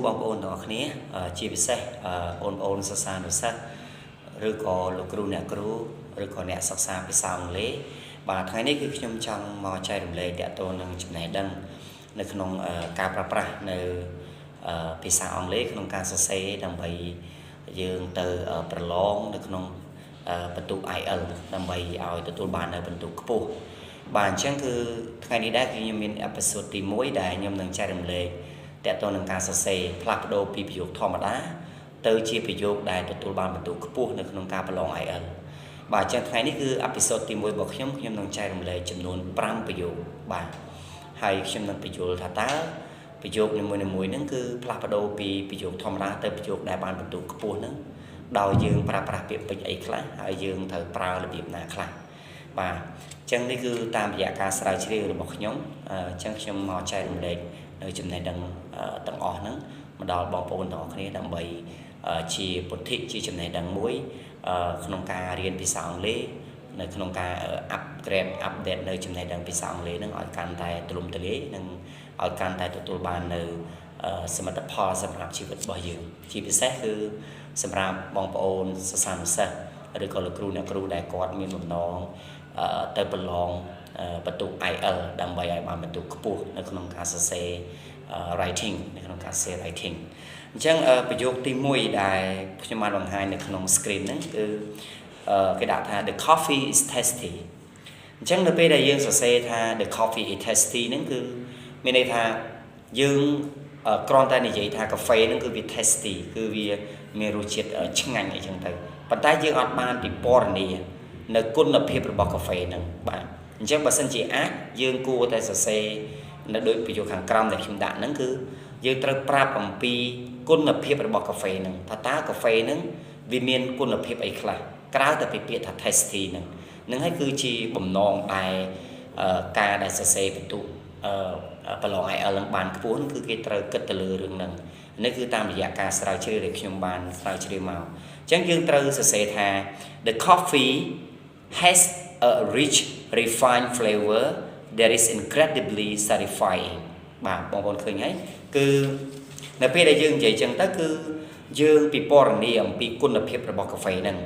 បងប្អូនទាំងអស់គ្នាជាពិសេសបងប្អូនសិស្សានុសិស្សឬក៏លោកគ្រូអ្នកគ្រូឬក៏អ្នកសិក្សាភាសាអង់គ្លេសបាទថ្ងៃនេះគឺខ្ញុំចង់មកចែករំលែកទាក់ទងនឹងចំណេះដឹងនៅក្នុងការប្រើប្រាស់នៅភាសាអង់គ្លេសក្នុងការសរសេរដើម្បីយើងទៅប្រឡងនៅក្នុងពិន្ទុ IELTS ដើម្បីឲ្យទទួលបាននៅពិន្ទុខ្ពស់បាទអញ្ចឹងគឺថ្ងៃនេះដែរគឺខ្ញុំមាន episode ទី1ដែលខ្ញុំនឹងចែករំលែកទាក់ទងនឹងការសរសេរផ្លាស់ប្ដូរពីប្រយោគធម្មតាទៅជាប្រយោគដែលទទួលបានពិន្ទុខ្ពស់នៅក្នុងការប្រឡង IELTS បាទអញ្ចឹងថ្ងៃនេះគឺ episode ទី1របស់ខ្ញុំខ្ញុំនឹងចែករំលែកចំនួន5ប្រយោគបាទហើយខ្ញុំនឹងពន្យល់ថាតើប្រយោគនីមួយៗហ្នឹងគឺផ្លាស់ប្ដូរពីប្រយោគធម្មតាទៅប្រយោគដែលបានពិន្ទុខ្ពស់ហ្នឹងដោយយើងប្រើប្រាស់ពាក្យពេចន៍អីខ្លះហើយយើងត្រូវប្រើរបៀបណាខ្លះបាទអញ្ចឹងនេះគឺតាមរយៈការស្រាវជ្រាវរបស់ខ្ញុំអញ្ចឹងខ្ញុំមកចែករំលែកនៅចំណេះដឹងទាំងអស់ហ្នឹងមកដល់បងប្អូនទាំងអស់គ្នាដើម្បីជាពុទ្ធិជាចំណេះដឹងមួយក្នុងការរៀនភាសាអង់គ្លេសនៅក្នុងការ upgrade update នៅចំណេះដឹងភាសាអង់គ្លេសហ្នឹងឲ្យកាន់តែទូលំទូលាយនិងឲ្យកាន់តែទទួលបាននៅសមិទ្ធផលសម្រាប់ជីវិតរបស់យើងជាពិសេសគឺសម្រាប់បងប្អូនសិស្សានុសិស្សឬក៏លោកគ្រូអ្នកគ្រូដែលគាត់មានបំណងទៅប្រឡងពិន្ទុ IELTS ដើម្បីឲ្យបានពិន្ទុខ្ពស់នៅក្នុងការសរសេរ writing នៅក្នុងការសរសេរ writing អញ្ចឹងប្រយោគទី1ដែលខ្ញុំបានបង្ហាញនៅក្នុង screen ហ្នឹងគឺគេដាក់ថា "The coffee is tasty." អញ្ចឹងនៅពេលដែលយើងសរសេរថា "The coffee is tasty" ហ្នឹងគឺមានន័យថាយើងគ្រាន់តែនិយាយថាកាហ្វេហ្នឹងគឺវា tasty គឺវាមានរសជាតិឆ្ងាញ់អីចឹងទៅប៉ុន្តែយើងអត់បានពិពណ៌នានៅគុណភាពរបស់កាហ្វេហ្នឹងបាទអញ្ចឹងបើសិនជាអាចយើងគួរតែសរសេរនៅដូចប្រយោគខាងក្រោមដែលខ្ញុំដាក់ហ្នឹងគឺយើងត្រូវប្រាប់អំពីគុណភាពរបស់កាហ្វេហ្នឹងថាតើកាហ្វេហ្នឹងវាមានគុណភាពអីខ្លះក្រៅតែពីពាក្យថា tasty ហ្នឹងហ្នឹងហើយគឺជាបំណងដែលការដែលសរសេរពិន្ទុប្រឡង IELTS នឹងបានខ្ពស់គឺគេត្រូវគិតទៅលើរឿងហ្នឹងនេះគឺតាមរយៈការស្រាវជ្រាវដែលខ្ញុំបានស្រាវជ្រាវមកអញ្ចឹងយើងត្រូវសរសេរថា "The coffee has a rich, refined flavor that is incredibly satisfying." បាទបងប្អូនឃើញហើយគឺនៅពេលដែលយើងនិយាយចឹងទៅគឺយើងពិពណ៌នាអំពីគុណភាពរបស់កាហ្វេហ្នឹង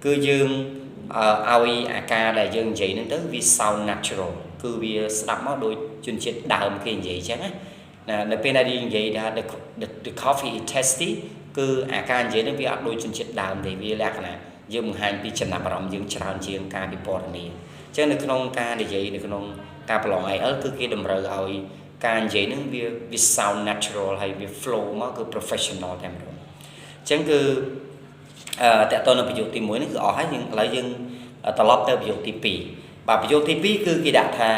គឺយើងឲ្យអាការដែលយើងនិយាយហ្នឹងទៅវា sound natural គឺវាស្ដាប់មកដូចជនជាតិដើមគេនិយាយចឹងណានៅពេលដែលយើងនិយាយថា "The coffee is tasty" គឺអាការនិយាយហ្នឹងវាអត់ដូចជនជាតិដើមទេវាលក្ខណៈយើងបង្ហាញពីចំណាប់អារម្មណ៍យើងច្រើនជាងការពិពណ៌នាអញ្ចឹងនៅក្នុងការនិយាយនៅក្នុងការប្រឡង IELTS គឺគេតម្រូវឲ្យការនិយាយហ្នឹងវាវា sound natural ហើយវា flow មកគឺ professional តែម្ដងអញ្ចឹងគឺអឺតើតើនៅប្រយោគទី1នេះគឺអស់ហើយយើងឥឡូវយើងត្រឡប់ទៅប្រយោគទី2បាទប្រយោគទី2គឺគេដាក់ថា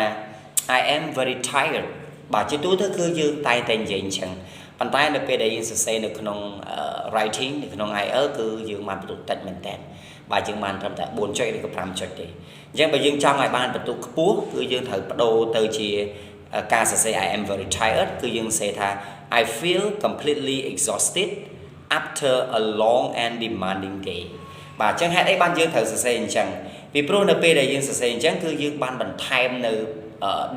"I am very tired." បាទជាទូទៅគឺយើងតែងតែនិយាយអញ្ចឹងប៉ុន្តែនៅពេលដែលយើងសរសេរនៅក្នុង writing នៅក្នុង IELTS គឺយើងបានពិន្ទុតិចមែនតើបាទយើងបានត្រឹមតែ4ចុចឬក៏5ចុចទេអញ្ចឹងបើយើងចង់ឲ្យបានពិន្ទុខ្ពស់គឺយើងត្រូវបដូរទៅជាការសរសេរ "I am very tired" គឺយើងសរសេរថា "I feel completely exhausted after a long and demanding day." បាទអញ្ចឹងហេតុអីបានយើងត្រូវសរសេរអញ្ចឹងពីព្រោះនៅពេលដែលយើងសរសេរអញ្ចឹងគឺយើងបានបន្ថែមនៅ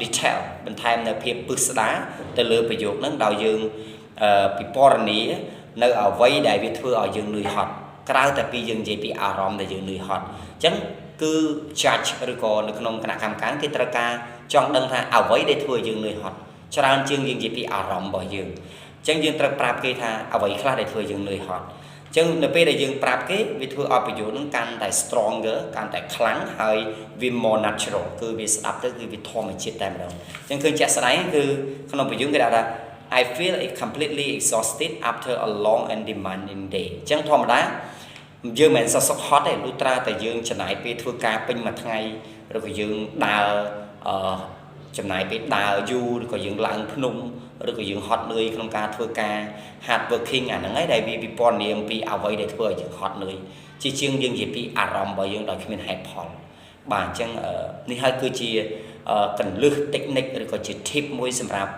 detail បន្ថែមនៅភាពពិស្ដារទៅលើប្រយោគហ្នឹងដោយយើងពិពណ៌នានៅអ្វីដែលវាធ្វើឲ្យយើងនឿយហត់ក្រៅតែពីយើងនិយាយពីអារម្មណ៍ដែលយើងនឿយហត់អញ្ចឹងគឺ judge ឬក៏នៅក្នុងគណៈកម្មការគេត្រូវការចង់ដឹងថាអ្វីដែលធ្វើឲ្យយើងនឿយហត់ច្រើនជាងយើងនិយាយពីអារម្មណ៍របស់យើងអញ្ចឹងយើងត្រូវប្រាប់គេថាអ្វីខ្លះដែលធ្វើយើងនឿយហត់អញ្ចឹងនៅពេលដែលយើងប្រាប់គេវាធ្វើឲ្យប្រយោគនឹងកាន់តែ stronger កាន់តែខ្លាំងហើយវា more natural គឺវាស្ដាប់ទៅគឺវាធម្មជាតិតែម្ដងអញ្ចឹងឃើញជាក់ស្ដែងគឺក្នុងប្រយោគគេដាក់ថា "I feel completely exhausted after a long and demanding day." អញ្ចឹងធម្មតាយើងមិនមែនសសុខហត់ទេលុះត្រាតែយើងចំណាយពេលធ្វើការពេញមួយថ្ងៃឬក៏យើងដើរអឺចំណាយពេលដើរយូរឬក៏យើងឡើងភ្នំឬក៏យើងហត់នឿយក្នុងការធ្វើការ hard working អាហ្នឹងឯងដែលវាពិពណ៌នាអំពីអ្វីដែលធ្វើឲ្យយើងហត់នឿយជាជាងយើងនិយាយពីអារម្មណ៍របស់យើងដោយគ្មានហេតុផលបាទអញ្ចឹងនេះហើយគឺជាកន្លឹះ technique ឬក៏ជា tip មួយសម្រាប់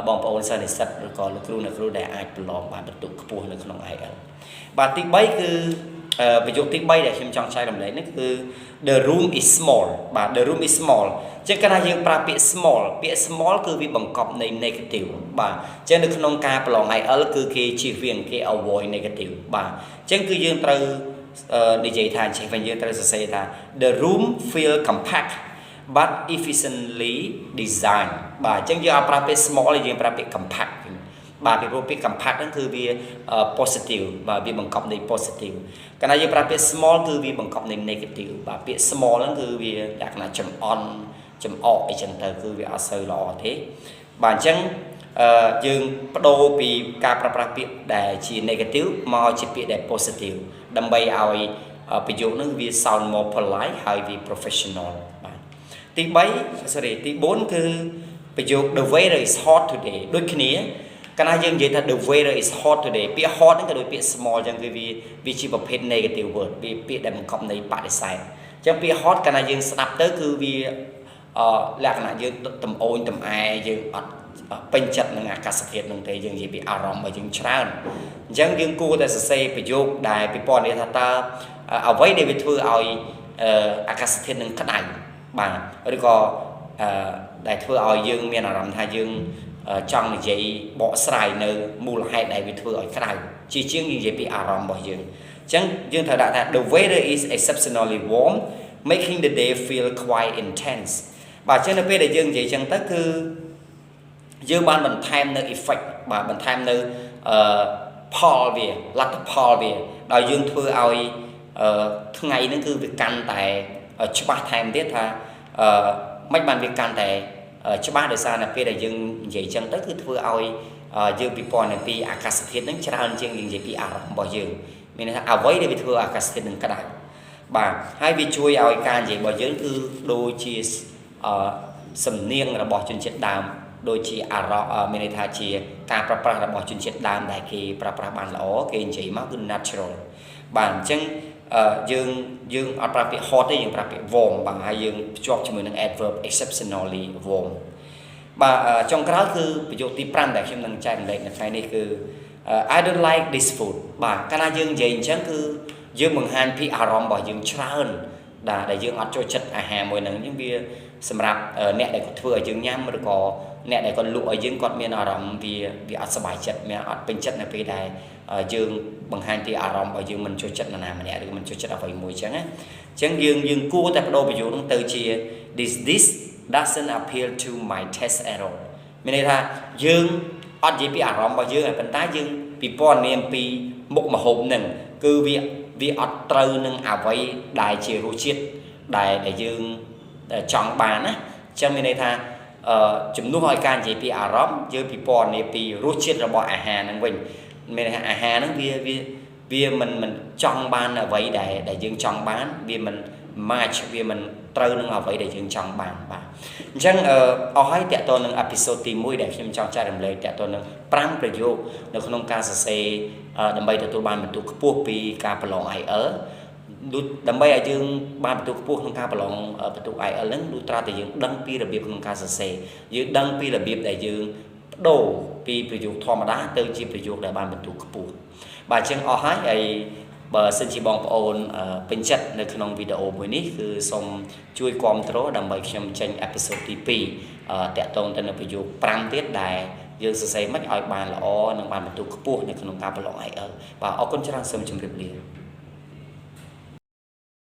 បងប្អូនសិស្សនិស្សិតឬក៏លោកគ្រូអ្នកគ្រូដែលអាចប្រឡងបានពិន្ទុខ្ពស់នៅក្នុង IELTS បាទទី3គឺ ប្រយោគទី3ដែលខ្ញុំចង់ចែករំលែកនេះគឺ the room is small បាទ the room is small ចឹងកាលណាយើងប្រើពាក្យ small ពាក្យ small គឺវាបង្កប់នៃ negative បាទចឹងនៅក្នុងការប្រឡង IELTS គឺគេជៀសវាងគេ avoid negative បាទចឹងគឺយើងត្រូវនិយាយថាចេះវិញយើងត្រូវសរសេរថា the room feel compact but efficiently designed បាទអញ្ចឹងយើងអត់ប្រើពាក្យ small ទេយើងប្រើពាក្យ compact បាទពីព្រោះពាក្យ compact ហ្នឹងគឺវា positive បាទវាបង្កប់នៃ positive កាលណាយើងប្រើពាក្យ small គឺវាបង្កប់នៃ negative បាទពាក្យ small ហ្នឹងគឺវាលក្ខណៈចំអន់ចំអកអីចឹងទៅគឺវាអត់សូវល្អទេបាទអញ្ចឹងអឺយើងបដូរពីការប្រើប្រាស់ពាក្យដែលជា negative មកជាពាក្យដែល positive ដើម្បីឲ្យប្រយោគហ្នឹងវា sound more polite ហើយវា professional បាទទី3 sorry ទី4គឺប្រយោគ the weather is hot today ដូចគ្នាកាលណាយើងនិយាយថា the weather is hot today ពាក្យ hot ហ្នឹងក៏ដូចពាក្យ small ចឹងគឺវាវាជាប្រភេទ negative word វាពាក្យដែលបង្កប់នៃបដិសេធចឹងពាក្យ hot កាលណាយើងស្ដាប់ទៅគឺវាអឺលក្ខណៈយើងតំអូញតំអែយើងអត់ពេញចិត្តនឹងអាកាសធាតុនឹងទេយើងនិយាយពីអារម្មណ៍របស់យើងច្រើនអញ្ចឹងយើងគួរតែសរសេរប្រយោគដែលពិពណ៌នាថាតើអ្វីដែលវាធ្វើឲ្យអាកាសធាតុនឹងក្តៅបាទឬក៏អឺដែលធ្វើឲ្យយើងមានអារម្មណ៍ថាយើងចង់និយាយបកស្រាយនៅមូលហេតុដែលវាធ្វើឲ្យក្តៅជាជាងនិយាយពីអារម្មណ៍របស់យើងអញ្ចឹងយើងត្រូវដាក់ថា the weather is exceptionally warm, making the day feel quite intense បាទអញ្ចឹងនៅពេលដែលយើងនិយាយអញ្ចឹងទៅគឺយើងបានបន្ថែមនៅ effect បាទបន្ថែមនៅអឺផលវាលទ្ធផលវាដោយយើងធ្វើឲ្យអឺថ្ងៃហ្នឹងគឺវាកាន់តែច្បាស់ថែមទៀតថាអឺមិនបានវាកាន់តែច្បាស់ដោយសារនៅពេលដែលយើងនិយាយចឹងទៅគឺធ្វើឲ្យយើងពិពណ៌នាពីអាកាសធាតុហ្នឹងច្រើនជាងយើងនិយាយពីអារម្មណ៍របស់យើងមានន័យថាអ្វីដែលវាធ្វើអាកាសធាតុនឹងក្តៅបាទហើយវាជួយឲ្យការនិយាយរបស់យើងគឺដូចជាអឺសំនៀងរបស់ជនជាតិដើមដូចជាអារម្មណ៍មានន័យថាជាការប្រើប្រាស់របស់ជនជាតិដើមដែលគេប្រើប្រាស់បានល្អគេនិយាយមកគឺ natural បាទអញ្ចឹងយើងយើងអត់ប្រើពាក្យ hot ទេយើងប្រើពាក្យ warm បាទហើយយើងភ្ជាប់ជាមួយនឹង adverb exceptionally warm បាទចុងក្រោយគឺប្រយោគទី5ដែលខ្ញុំនឹងចែករំលែកនៅថ្ងៃនេះគឺ I don't like this food បាទកាលណាយើងនិយាយអញ្ចឹងគឺយើងបង្ហាញពីអារម្មណ៍របស់យើងច្រើនដែលដែលយើងអត់ចូលចិត្តអាហារមួយហ្នឹងអញ្ចឹងវាសម្រាប់អ្នកដែលគាត់ធ្វើឲ្យយើងញ៉ាំឬក៏អ្នកដែលគាត់លក់ឲ្យយើងគាត់មានអារម្មណ៍វាវាអត់សប្បាយចិត្តមានអត់ពេញចិត្តនៅពេលដែលយើងបង្ហាញពីអារម្មណ៍របស់យើងមិនចូលចិត្តនរណាម្នាក់ឬមិនចូលចិត្តអ្វីមួយអញ្ចឹងណាអញ្ចឹងយើងយើងគួរតែបដូរប្រយោគហ្នឹងទៅជា this this doesn't appeal to my taste at all មានន័យថាយើងអត់និយាយពីអារម្មណ៍របស់យើងឯងប៉ុន្តែយើងពិពណ៌នាពីមុខម្ហូបហ្នឹងគឺវាវាអត់ត្រូវនឹងអ្វីដែលជារសជាតិដែលដែលយើងចង់បានណាអញ្ចឹងមានន័យថាអឺជំនួសឲ្យការនិយាយពីអារម្មណ៍យើងពិពណ៌នាពីរសជាតិរបស់អាហារហ្នឹងវិញមានន័យថាអាហារហ្នឹងវាវាវាមិនមិនចង់បានអ្វីដែលដែលយើងចង់បានវាមិន match វាមិនត្រូវនឹងអ្វីដែលយើងចង់បានបាទអញ្ចឹងអស់ហើយតកតនឹង episode ទី1ដែលខ្ញុំចង់ចែករំលែកតកតនឹង5ប្រយោគនៅក្នុងការសរសេរដើម្បីទទួលបានពិន្ទុខ្ពស់ពីការប្រឡង IELTS ដូចដើម្បីឲ្យយើងបានពិន្ទុខ្ពស់ក្នុងការប្រឡងពិន្ទុ IELTS ហ្នឹងលុះត្រាតែយើងដឹងពីរបៀបក្នុងការសរសេរយើងដឹងពីរបៀបដែលយើងបដូរពីប្រយោគធម្មតាទៅជាប្រយោគដែលបានពិន្ទុខ្ពស់បាទអញ្ចឹងអស់ហើយហើយបើសិនជាបងប្អូនពេញចិត្តនៅក្នុងវីដេអូមួយនេះគឺសូមជួយគាំទ្រដើម្បីខ្ញុំចេញ episode ទី2តាក់ទងទៅនឹងប្រយោគ5ទៀតដែលយើងសរសេរមិនឲ្យបានល្អនិងបានពិន្ទុខ្ពស់នៅក្នុងការប្រឡង IELTS បាទអរគុណច្រើនសូមជម្រាបលា។